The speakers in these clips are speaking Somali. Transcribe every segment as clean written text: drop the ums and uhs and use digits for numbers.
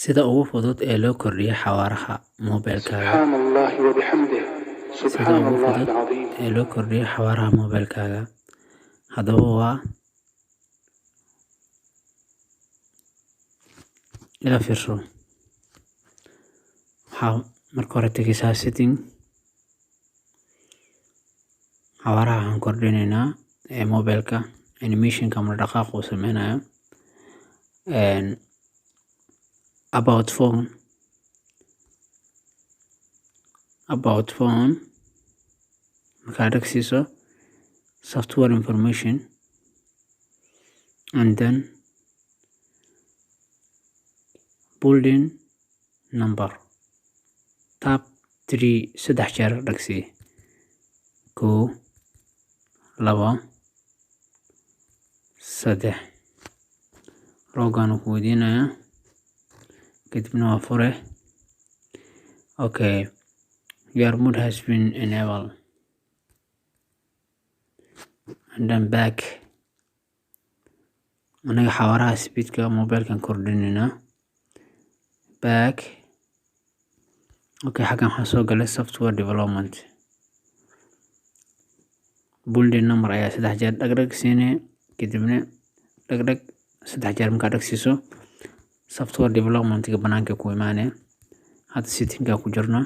Sida ugu fudud ee loo kordhiyo xawaaraha moobilkaaga. سبحان الله وبحمده Sida سبحان ugu الله fudud العظيم. ee loo kordhiyo xawaaraha moobilkaaga. Haddaba waa ila fiirso. Waxaa marka hore tegaysaa setting. Xawaaraha waxaan kordhinaynaa ee moobilka animation-ka ama dhaqaaqa uu sameynayo. About phone. About phone. Markaa dhagsiiso software information and then building number. Tab 3 saddex jeer dhagsii. 1, 2, 3. Rogan ku weydiinayaa. Kadibna waa fure. Okay. Your mode has been enabled. And then back. Anaga xawaaraha speedka mobilkan kordhinayna. Back. Okay, xaggan waxaa soo galay software development. Building number ayaa saddex jeer dhag dhag siinay. Kadibna dhag dhag saddex jeer markaa dhag siiso software development-ga banaanka ku imaanaya. Hadda setting-ka ku jirno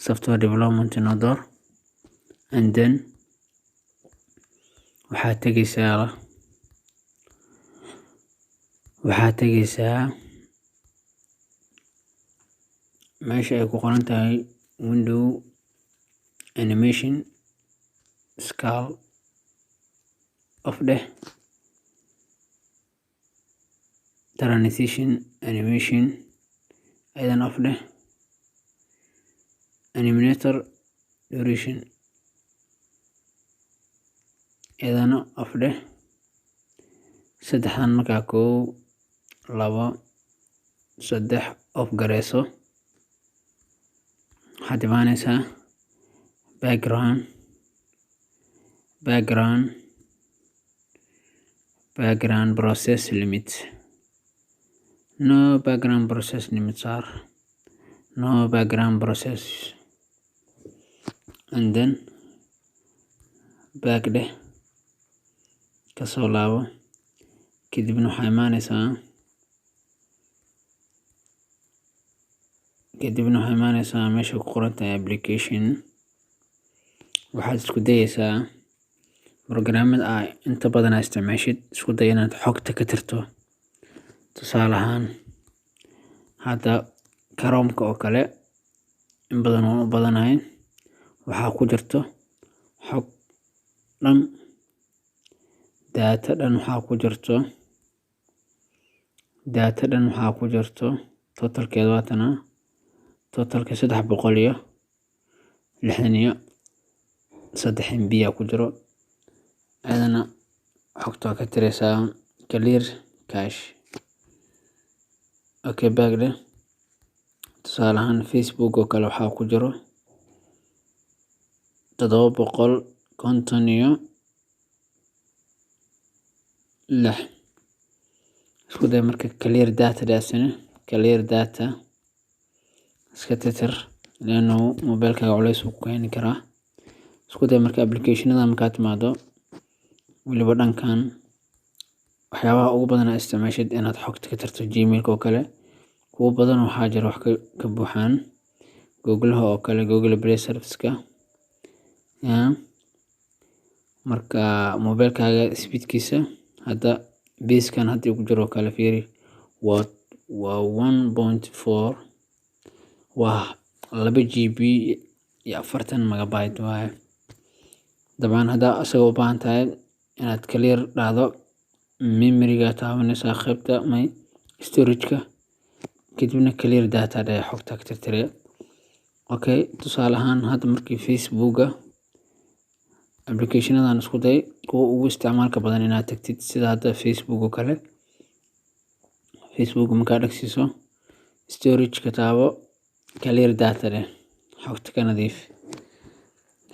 software development noo door and then waxaa tegaysaa meesha ay ku qoran tahay window animation scale off dheh, transition animation ayadana off dheh, animator duration ayadana off dheh. Saddexdan markaa 1, 2, 3 off gareyso. Waxaad imaanaysaa background process limit. No background process limit saar. No background process and then back dheh, kasoo laabo. Kadibna waxaa imaanaysaa meesha ku qoran tahay application. Waxaad isku dayaysaa programmada aa inta badan aa isticmaashid, isku day inaad xogta ka tirto. Tusaale ahaan hadda Chrome-ka oo kale in badan waan u badanahay, waxaa ku jirto xog dhan, data dhan waxaa ku jirto, data dhan waxaa ku jirto totalkeeda waa tana, totalka 363 MB aa ku jiro. Ayadana xogta waa ka tiraysaa, clear cache. Okay, back dheh. Tusaale ahaan Facebook oo kale waxaa ku jiro 756. Isku day marka clear data dhaasina, clear data iska tirtir leeno mobilkaaga culays uu ku keeni karaa. Isku day marka application-ada markaad timaado weliba dhankan waxyaabaha ugu badan aad isticmaashid inaad xogta ka tirto. Gmail-ka oo kale kuwo badan waxaa jira wax ka buuxaan, Google-ha oo kale, Google Play Service-ka. Marka mobilkaaga speed-kiisa hadda base-kan hadda ku jiro oo kale fiiri, waa 1.4, waa 2 GB iyo 40 megabyte waaye. Dabcan haddaa asaga u baahan tahay inaad clear dhahdo, memory-ga taabanaysaa qaybta my storage-ka, kadibna clear data dheh, xogta ka tirtire. Okay, tusaale ahaan hadda markii Facebook-ga application-adan isku day kuwa ugu isticmaalka badan inaad tagtid, sida hadda Facebook oo kale. Facebook markaa dhagsiiso storage-ka taabo, clear data dheh, xogta ka nadiif.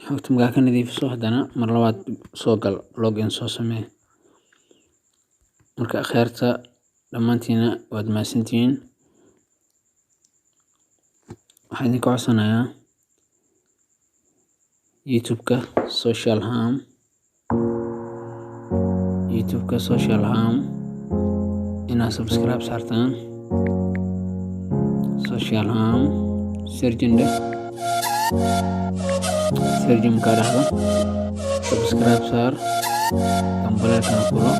Xogta markaa ka nadiifiso, haddana mar labaad soo gal, login soo samee. Marka kheyrta dhammaantiina waad mahadsantihiin. Waxaan idinka codsanayaa YouTube-ka Social Ham, YouTube-ka Social Ham inaad subscribe saartaan. Social Ham searching dheh, searching markaa dhahdo, subscribe saar, gambaleelkana furo.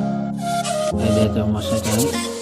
Aad iyo aad baa umahadsan tahay.